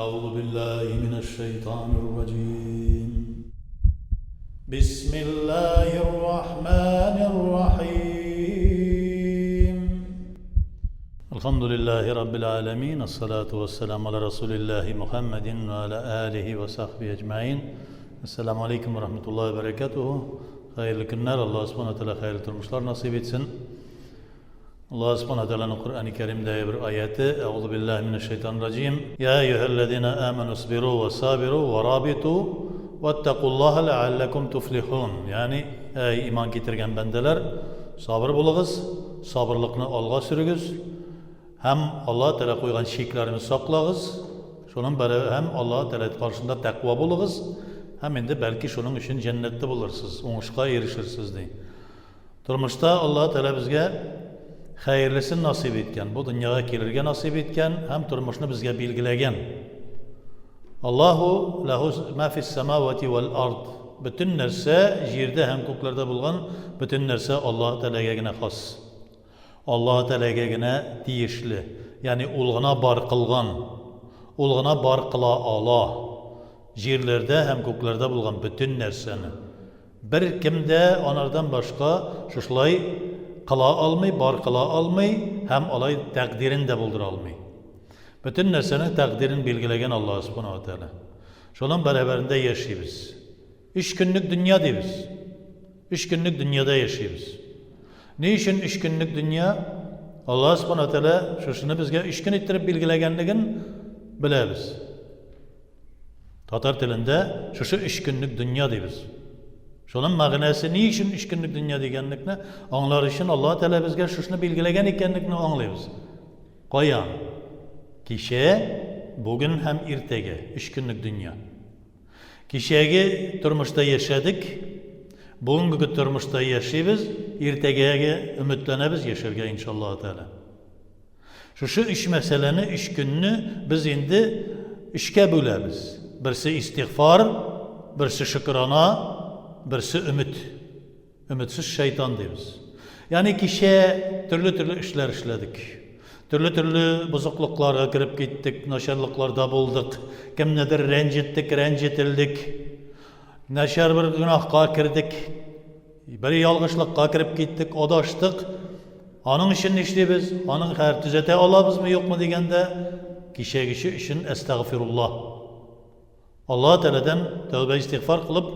أعوذ بالله من الشيطان الرجيم بسم الله الرحمن الرحيم الحمد لله رب العالمين الصلاة والسلام على رسول الله محمد وعلى آله وصحبه أجمعين السلام عليكم ورحمة الله وبركاته Хәерле көннәр, Аллаһ Субхана Тәгалә хәерле тормышлар насыйп итсен. Аллаһ Субхана Тәгаләнең Коръәни Кәримдәге бер аяте, Әгъузу биллаһи минәш шайтанир раҗим. Я әйюһәлләзина аману сбиру ва сабиру ва рабиту ваттакуллаһа ләалләкум туфлихун. Ягъни, әй иман китергән бәндәләр, сабыр булыгыз, сабырлыкны алга сөрегез һәм Аллаһ Тәгалә куйган чикләрне саклагыз. Шуның бәрә һәм Аллаһ Тәгалә каршында тәкъва булыгыз һәм инде бәлки шуның өчен җәннәттә булырсыз, уңышка ирешерсез ди. Тормышта Аллаһ Тәгалә безгә хәерлесен насыйп иткән, бу дөньяга килергә насыйп иткән һәм тормышны безгә билгеләгән. Аллаһу ләһу ма фис самавати вәл ард. Бөтен нәрсә җирдә һәм күкләрдә булган бөтен нәрсә Аллаһ Тәгаләгә генә хас. Аллаһ Тәгаләгә генә тиешле. Ягъни ул гына бар кылган. Ул гына бар кыла ала. Җирләрдә һәм күкләрдә булган бөтен нәрсәне. Беркем дә анардан башка шушылай кыла алмый, бар кыла алмый һәм алай тәкъдирен дә булдыра алмый. Бөтен нәрсәнең тәкъдирен билгеләгән Аллаһ Субхана ва Тәгалә. Шуның бәрабәрендә яшибез. Өч көнлек дөнья дибез. Өч көнлек дөньяда яшибез. Ни өчен өч көнлек дөнья? Аллаһ Субхана ва Тәгалә шушыны безгә өч көн иттереп билгеләгәнлеген беләбез. Татар телендә шушы өч көнлек дөнья дибез. Шуның мәгънәсе ни өчен өч көнлек дөнья дигәнлекне аңлар өчен Аллаһ Тәгалә безгә шушыны билгеләгән икәнлекне аңлыйбыз. Каян? Кичә, бүген һәм иртәгә өч көнлек дөнья. Кичәге тормышта яшәдек, бүгенге тормышта яшибез, иртәгәгә өметләнәбез яшәргә иншаллаһ Тәгалә. Шушы өч мәсьәләне, өч көнне без инде өчкә бүләбез. Берсе истигъфар, берсе шөкрана, берсе өмет. Өметсез шайтан дибез. Ягъни кичә төрле-төрле эшләр эшләдек. Төрле-төрле бозыклыкларга кереп киттек, начарлыкларда булдык, кемнедер рәнҗеттек, рәнҗетелдек. Начар бер гөнаһка кердек. Бер ялгышлыкка кереп киттек, адаштык. Аның өчен нишлибез? Аның хәер төзәтә алабызмы, юкмы дигәндә, кичәгече өчен әстәгъфируллаһ. Аллаһ Тәгаләдән тәүбә истигъфар кылып,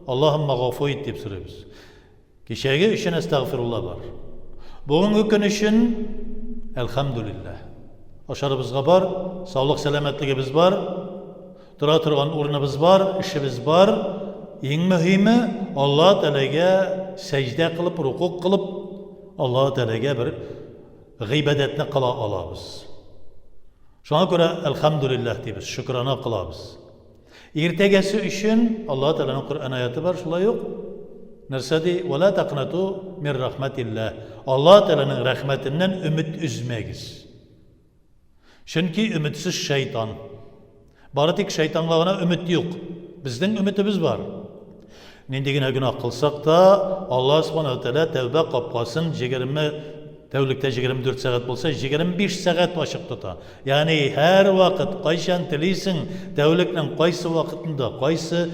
Аллаһумма гафу ит дип сорыйбыз. Кичәге өчен әстәгъфируллаһ бар. Бүгенге көн өчен әлхәмдүлилләһ. Ашарыбызга бар, саулык сәламәтлегебез бар. Тора торган урыныбыз бар, эшебез бар. Иң мөһиме, Алла Тәгаләгә сәҗдә кылып, рукук кылып, Алла Тәгаләгә бер гыйбадәтне кыла алабыз. Шуңа күрә әлхәмдүлилләһ дибез, шөкрана кылабыз. Иртәгәсе өчен Алла Тәгаләнең Коръән аяты бар шулай ук. Нәрсә ди? Вала тақнату мир рахматилләһ. Алла Тәгаләнең рәхмәтеннән өмет өзмәгез. Чөнки өметсез шайтан. Бары тик шайтанга гына өмет юк. Безнең өметебез бар. Нинди генә гөнаһ кылсак та, Аллаһ Субханаһу ва Тәгалә тәүбә капкасын 20 тәүлектә 24 сәгать булса, 25 сәгать ачык тота. Ягъни һәр вакыт, кайчан телисең, тәүлекнең кайсы вакытында, кайсы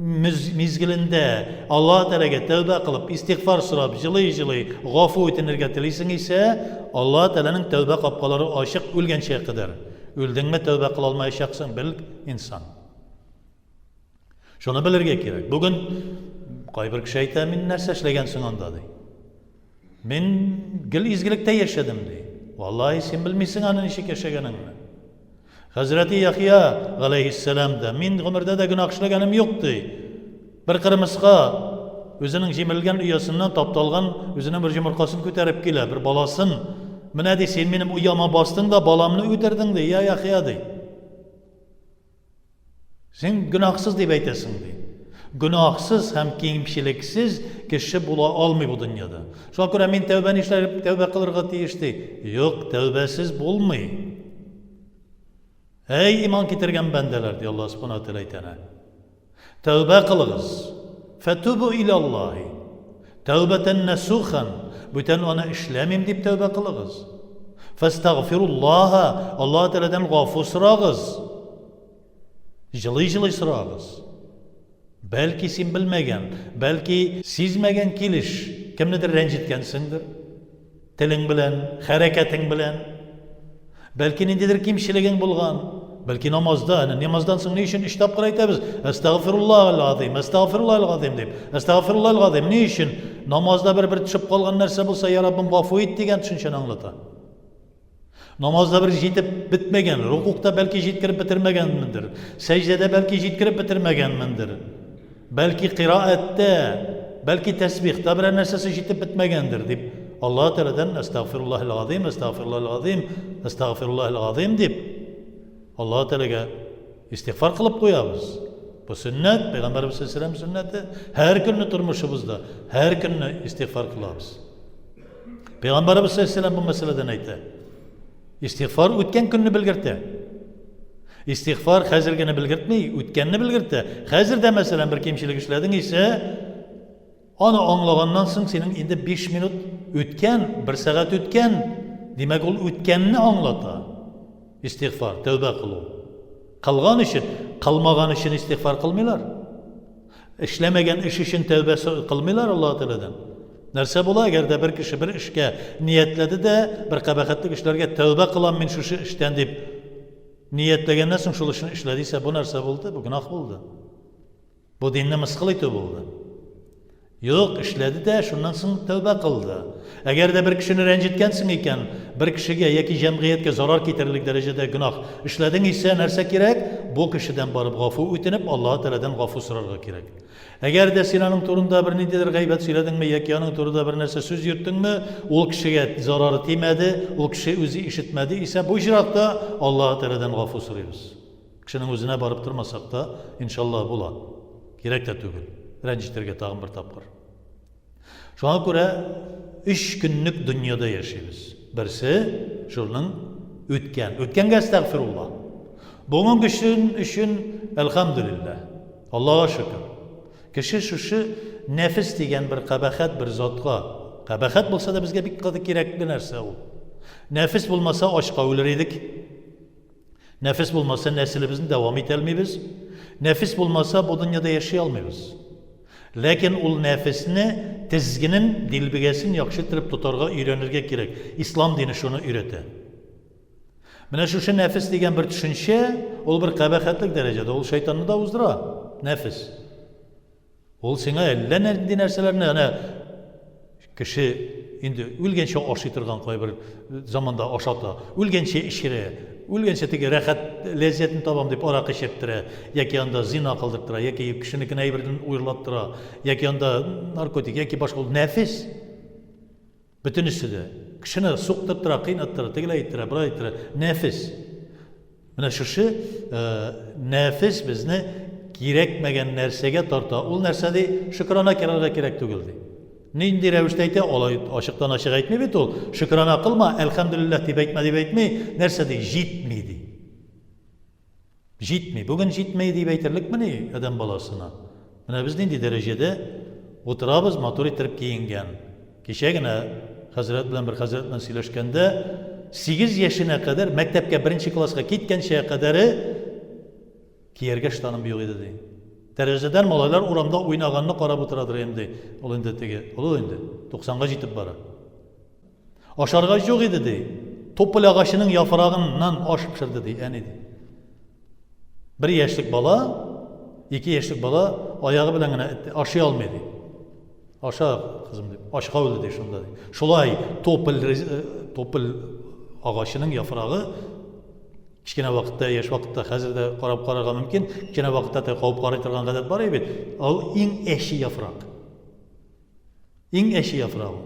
мизгелендә Аллаһ Тәгаләгә тәүбә кылып, истигъфар сорап, җылый-җылый гафу үтенергә телисең исә, Аллаһ Тәгаләнең тәүбә капкалары ачык үлгәнчә кадәр. Үлдеңме, тәүбә кыла алмаячаксың, бел, инсан. Шуны белергә кирәк. Бүген кайбер кеше әйтә, мин нәрсә эшләгәнсең анда, ди. Мин гел изгелектә яшәдем, ди. Валлаһи, син белмисең аны ничек яшәгәнеңне. Хәзрәти Яхья галәйһиссәлам да, мин гомердә дә гөнаһ эшләгәнем юк, ди. Бер кырмыска үзенең җимерелгән оясыннан тапталган үзенең бер йомыркасын күтәреп килә, бер баласын. Менә ди, син минем ояма бастың да баламны үтердең, ди, я Яхья, ди. Син гөнаһсыз дип әйтәсең, ди. Гөнаһсыз һәм кимчелексез кеше була алмый бу дөньяда. Шуңа күрә мин тәүбә нишләп тәүбә кылырга тиеш ди. Юк, тәүбәсез булмый. Әй иман китергән бәндәләр, ди Аллаһ Субханаһу ва Тәгалә әйтә. Тәүбә кылыгыз. Фәтубу илаллаһи. Тәүбәтән насухан. Бүтән аны эшләмим дип тәүбә кылыгыз. Фәстәгъфируллаһа. Аллаһ Тәгаләдән гафу сорагыз. Җылый-җылый сорагыз. Бәлки син белмәгән, бәлки сизмәгән килеш кемнедер рәнҗеткәнсеңдер. Телең белән, хәрәкәтең белән. Бәлки ниндидер кимчелегең булган. Бәлки намазда, әнә намаздан соң ни өчен өч тапкыр әйтәбез? Әстәгъфируллаһ аль-азим, әстәгъфируллаһ аль-азим дип. Әстәгъфируллаһ аль-азим ни өчен? Намазда бер-бер төшеп калган нәрсә булса, я Раббым, гафу ит дигән төшенчәне аңлата. Намазда бер җитеп бетмәгән, рукукта бәлки җиткереп бетермәгәнмендер, сәҗдәдә бәлки җиткереп бетермәгәнмендер. Бәлки кыраәттә, бәлки тәсбихта берәр нәрсәсе җитеп бетмәгәндер дип, Аллаһ Тәгаләдән әстәгъфируллаһил газыйм, әстәгъфируллаһил газыйм, әстәгъфируллаһил газыйм дип Аллаһ Тәгаләгә истигъфар кылып куябыз. Бу сөннәт, Пәйгамбәребез саллаллаһу сөннәте. Һәр көнне тормышыбызда, һәр көнне истигъфар кылабыз. Пәйгамбәребез саллаллаһу бу мәсьәләдән әйтә. Истигъфар үткән көнне белгертә. Истигъфар хәзергене белгертми, үткәнне белгертә. Хәзер дә, мәсәлән, бер кимчелек эшләдең исә, аны аңлаганнан соң синең инде 5 минут үткән, 1 сәгать үткән. Димәк, ул үткәнне аңлата. Истигъфар, тәүбә кылу. Кылган өчен, кылмаган өчен истигъфар кылмыйлар. Эшләмәгән эш өчен тәүбә кылмыйлар Аллаһ Тәгаләдән. Нәрсә була, әгәр дә бер кеше бер эшкә ниятләде дә, бер кабахәтлек эшләргә тәүбә кылам мин шушы эштән дип ниятләгәннән соң шул эшне эшләде исә, бу нәрсә булды? Бу гөнаһ булды. Бу динне мыскыл итү булды. Юк, эшләде дә, шуннан соң тәүбә кылды. Әгәр дә бер кешене рәнҗеткәнсең икән, бер кешегә яки җәмгыятькә зарар китерерлек дәрәҗәдә гөнаһ эшләдең исә, нәрсә кирәк? Бу кешедән барып гафу үтенеп, Аллаһы Тәгаләдән гафу сорарга кирәк. Әгәр дә син аның турында бер ниндидер гайбәт сөйләдеңме яки аның турында бер нәрсә сүз йөрттеңме, ул кешегә зарары тимәде, ул кеше үзе ишетмәде исә, бу очракта Аллаһы Тәгаләдән гафу сорыйбыз. Кешенең үзенә барып тормасак та, иншаллаһ, була. Кирәк тә түгел. Рәнҗетергә тагын бер тапкыр. Шуңа күрә өч көнлек дөньяда яшибез. Берсе шуның үткән. Үткәнгә әстәгъфирулла. Бүгенге көн өчен әлхәмдүлилләһ. Аллага шөкер. Кеше шушы нәфес дигән бер кабахәт бер затка, кабахәт булса да безгә бик каты кирәкле нәрсә ул. Нәфес булмаса ачка үлер идек. Нәфес булмаса нәселебезне дәвам итә алмыйбыз. Нәфес булмаса бу дөньяда яши алмыйбыз. Ләкин ул нәфесне тезгенен, дилбегәсен яхшы иттереп тотарга өйрәнергә кирәк. Ислам дине шуны өйрәтә. Менә шушы нәфес дигән бер төшенчә, ул бер кабахәтлек дәрәҗәдә, ул шайтанны да уздыра, нәфес. Ул сиңа әллә нинди нәрсәләрне, әнә кеше инде үлгәнчә ашый торган кайбер заманда ашата, үлгәнчә эчерә, үлгәнчә теге рәхәт ләззәтен табам дип аракы эчерттерә, яки анда зина кылдырттыра, яки кешенекен әйберен урлаттыра, яки анда наркотик, яки башка ул нәфес. Бөтенесе дә. Кешене суктырттыра, кыйнаттыра, тегеләй иттерә, болай иттерә. Нәфес. Менә шушы э, нәфес безне кирәкмәгән нәрсәгә тарта. Ул нәрсә ди? Шөкрана кылырга кирәк түгел ди. Нинди рәвештә әйтә? Алай ачыктан ачык әйтми бит ул. Шөкрана кылма, әлхәмдүлилләһ дип әйтмә дип әйтми. Нәрсә ди? Җитми ди. Җитми. Бүген җитми дип әйтерлекмени адәм баласына? Менә без нинди дәрәҗәдә утырабыз, матур иттереп киенгән. Кичә генә хәзрәт белән бер хәзрәт белән сөйләшкәндә, 8 яшенә кадәр, мәктәпкә беренче класска киткәнчә кадәре кияргә штаным юк иде ди. Тәрәзәдән малайлар урамда уйнаганны карап утырадыр инде. Ул инде теге, олы инде, 90-га җитеп бара. Ашарга юк иде, ди. Тополь агачының яфрагыннан аш пешерде, ди, әни, ди. Бер яшьлек бала, ике яшьлек бала аягы белән генә ашый алмый, ди. Аша, кызым, дип, ашка үлде, ди, шунда, ди. Шулай тополь, э, тополь агачының яфрагы кечкенә вакытта, яшь вакытта, хәзер дә карап карарга мөмкин, кечкенә вакытта да кабып карый торган гадәт бар бит. Ул иң әче яфрак. Иң әче яфрак ул.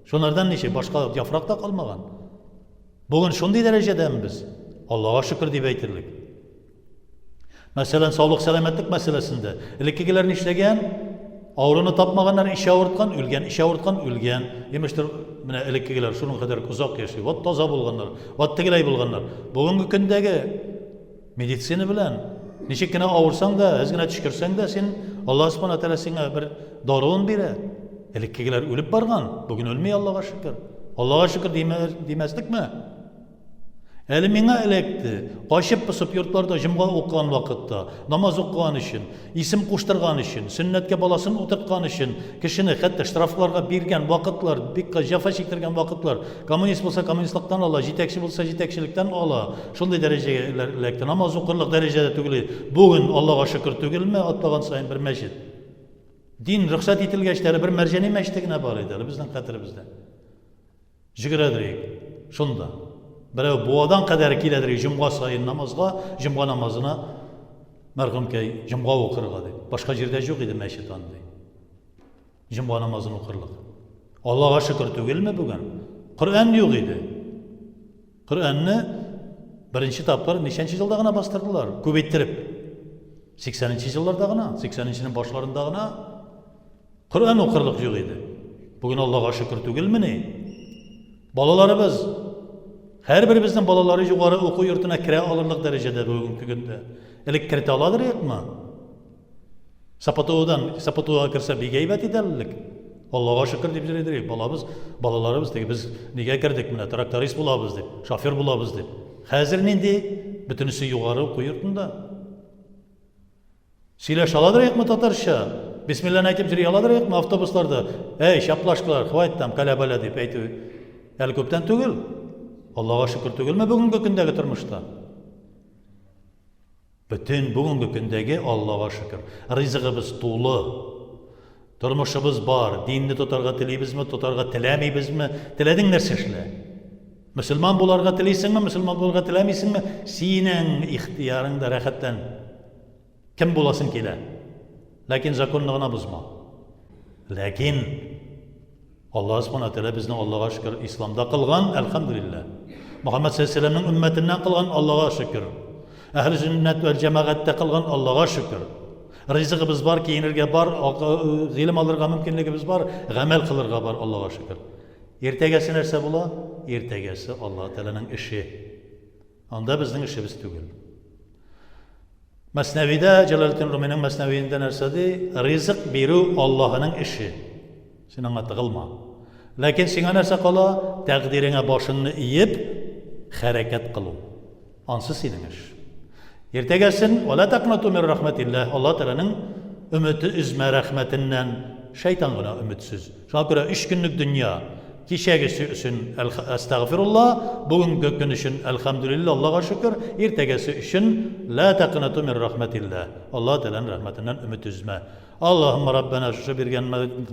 Шунардан ничек башка яфрак та калмаган. Бүген шундый дәрәҗәдәме без? Аллага шөкер дип әйтерлек. Мәсәлән, саулык сәламәтлек мәсьәләсендә элеккегеләр нишләгән? Авыруны тапмаганнар, эче авырткан, үлгән, эче авырткан, үлгән. Имештер, менә элеккегеләр шуның кадәр озак яши, вот таза булганнар, вот тегеләй булганнар. Бүгенге көндәге Медицина белән ничек кенә авырсаң да, әз генә төчкерсәң дә, син Аллаһ Субхана Тәгалә сиңа бер даруын бирә. Элеккегеләр үлеп барган, бүген үлми Аллаһга шөкер. Аллаһга шөкер димәслекме? Әле миңа эләкте, качып-посып йортларда җомга укыган вакытта, намаз укыган өчен, исем куштырган өчен, сөннәткә баласын утырткан өчен кешене хәтта штрафларга биргән вакытлар, бик җәфа чиктергән вакытлар. Коммунист булса, коммунистлыктан ала, җитәкче булса, җитәкчелектән ала. Шундый дәрәҗәгә эләкте. Намаз укырлык дәрәҗәдә түгел иде. Бүген, Аллага шөкер, түгелме, атлаган саен бер мәчет. Дин рөхсәт ителгәч тә әле бер Мәрҗани мәчете генә бар иде әле безнең хәтеребездә. Җөгерәдер идек шунда. Берәү буадан кадәр киләдер идек җомга саен намазга, җомга намазына мәрхүмкәй җомга укырга дип. Башка җирдә юк иде мәчет андый. Җомга намазын укырлык. Аллага шөкер түгелме бүген? Коръән юк иде. Коръәнне беренче тапкыр ничәнче елда гына бастырдылар? Күп иттереп. 80 елларда гына, 80-нченең башларында гына Коръән укырлык юк иде. Бүген Аллага шөкер түгелмени? Балаларыбыз, һәрберебезнең балалары югары уку йортына керә алырлык дәрәҗәдә бүгенге көндә. Элек кертә аладыр юкмы? СПТУдан, СПТУга керсә бик әйбәт иде әле элек. Аллага шөкер дип йөри идек. Балабыз, балаларыбыз теге без нигә кердек менә тракторист булабыз дип, шофер булабыз дип. Хәзер нинди? Бөтенесе югары уку йортында. Сөйләшә аладыр юкмы татарча? Бисмилланы әйтеп йөри аладыр юкмы автобусларда? Әй, чаплашкалар, хватит там, каля-баля дип әйтү. Әле күптән түгел. Аллага шөкер түгелме бүгенге көндәге тормышта? Бөтен бүгенге көндәге Аллага шөкер. Ризыгыбыз тулы. Тормышыбыз бар. Динне тотарга телибезме, тотарга теләмибезме? Теләдең нәрсә эшлә. Мөселман буларга телисеңме, мөселман булырга теләмисеңме? Синең ихтыярыңда рәхәтлән. Кем буласың килә. Ләкин законны гына бозма. Ләкин Аллаһ Субхана Тәгалә безне Аллага шөкер исламда кылган, әлхәмдүлилләһ. Мөхәммәд саллаллаһу алейһи өммәтеннән кылган, Аллага шөкер. Әһле сөннәт вәл җәмәгатьтә кылган, Аллага шөкер. Ризыгыбыз бар, киенергә бар, гыйлем алырга мөмкинлегебез бар, гамәл кылырга бар, Аллага шөкер. Иртәгәсе нәрсә була? Иртәгәсе Аллаһ Тәгаләнең эше. Анда безнең эшебез түгел. Мәснәвидә, Җәләлетдин Руминың Мәснәвиендә нәрсә ди? Ризык бирү Аллаһының эше. Син аңа тыгылма. Ләкин сиңа нәрсә кала? Тәкъдиреңә башыңны иеп, хәрәкәт кылу. Ансы синең эш. Иртәгәсен, вәлә тәкънату мин рәхмәтилләһ, Аллаһ Тәгаләнең өмете өзмә рәхмәтеннән, шайтан гына өметсез. Шуңа күрә өч көнлек дөнья, кичәгесе өчен әстәгъфирулла, бүгенге көн өчен әлхәмдүлилләһ, Аллага шөкер, иртәгәсе өчен лә тәкънату мин рәхмәтилләһ, Аллаһ Тәгаләнең рәхмәтеннән өмет өзмә. Аллаһумма Раббана, шушы биргән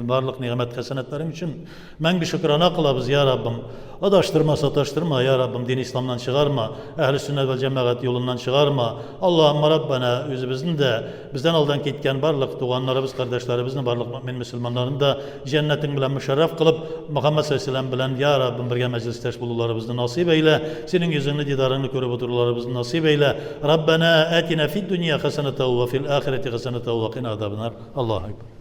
барлык нигъмәт хәсәнәтләрең өчен мәңге шөкрана кылабыз, я Раббым. Адаштырма, саташтырма, я Раббым, дин исламнан чыгарма, әһле сөннәт вәл җәмәгать юлыннан чыгарма. Аллаһумма Раббана, үзебезне дә, бездән алдан киткән барлык туганнарыбыз, кардәшләребезне, барлык мөэмин мөселманнарны да җәннәтең белән мөшәррәф кылып, Мөхәммәд саллаллаһу белән, я Раббым, бергә мәҗлестәш булуларыбызны насыйп әйлә, синең йөзеңне, дидарыңны күреп утыруларыбызны насыйп әйлә. Раббана атина фид дөнья хәсәнәтә ва фил ахирәти хәсәнәтә ва кина азабаннар. Аллаһу акбар.